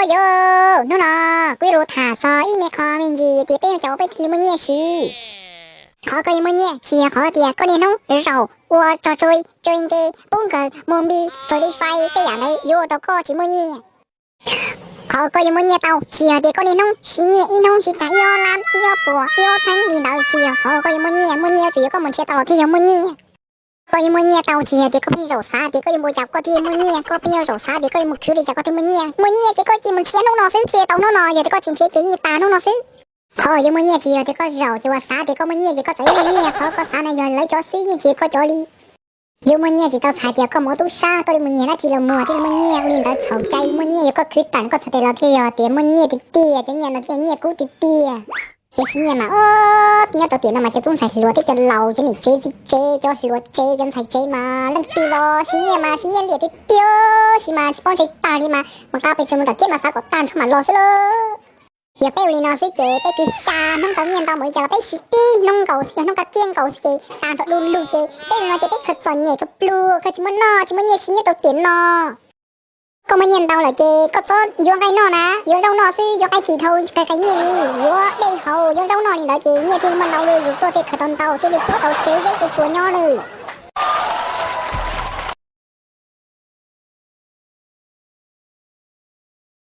Yog, hnub no kuv yuav lus tham txog ib me qho me ntsis tias peb yuav ua cas peb thiaj li muaj nyiaj siv. Qhov koj yuav muaj nyiaj tsis yog qhov tias koj niaj hnub zaum ua tso tsoi tsoi nte pub nkawd mus npi fais li fais tej yam ntawd yuav ua rau koj tsis muaj nyiaj. Qhov koj yuav muaj nyiaj tau tsis yog tias koj niaj hnub siv nyiaj ib hnub siv tag ib ob lab ib ob puas ib ob txheeb li ntawd tsis yog qhov koj yuav muaj nyiaj. Muaj nyiaj yuav tsum yog koj mus nrhiav tau los thiaj yog muaj nyiaj. Koj yuav muaj nyiaj tau tsis yog tias koj pheej zaum xav tias koj yuav mus ua cas koj thiaj muaj nyiaj, koj pheej yuav zaum xav tias koj yuav mus khwv li cas koj thiaj muaj nyiaj. Muaj nyiaj ces koj cia mus nrhiav hnub no xwb thiaj tau hnub no, yog tias koj tsis nrhiav ces yeej tas hnub no xwb. Qhov yuav muaj nyiaj tsis yog tias koj zaum ces ua xav tias koj muaj nyiaj ces koj txawm muaj nyiaj, qhov koj xav no yog lawv cov xwb yeej tsis yog koj cov li. Yuav muaj nyiaj tsis tau txhais tias koj mus ua tub sab koj li mus nyiag dab tsi los muag thiaj li muaj nyiaj, ua li ntawd txhaum cai. Muaj nyiaj yog koj khwv tag koj txhais tes los thiaj yog tias muaj nyiaj tiag tiag, cov nyiaj no thiaj yog nyiaj kub tiag tiag. Ces siv nyiaj mas nyob rau tiam no mas cov tub ntxhais hluas thiab cov laus cov niam tsev txiv tsev cov hluas tsev cov ntxhais tsev mas leej twg los siv nyiaj mas siv nyiaj liam tiag tiag, siv mas tsis paub ntshai tag li mas mus qab pes tsawg mus tom kiab mas xav kom tag nrho mam los xwb lauj. Yog peb ua li no xwb ces peb kwv xya hnub tau nyiaj ntau npaum li cas los peb siv tib hnub nkaus xwb, yog hnub kab kiab nkaus xwb ces tag nrho du lug ces peb ua li no ces peb khaws txom nyem khaws pluag khaws tsis muaj noj tsis muaj nyiaj siv nyob rau tiam no. Koj muaj nyiaj ntau lawm ces koj txhob yuav nqaij noj na, yuav zaub noj xwb, yuav nqaij kis dhau qe qe nyiaj li, yuav dej haus yuav zaub noj li ntawd ces nyiaj thiaj li muaj ntau lwm zus tuaj thiaj khaws tau ntau thiaj li puab tau tsev zeb tsev tsuas nyob lawm.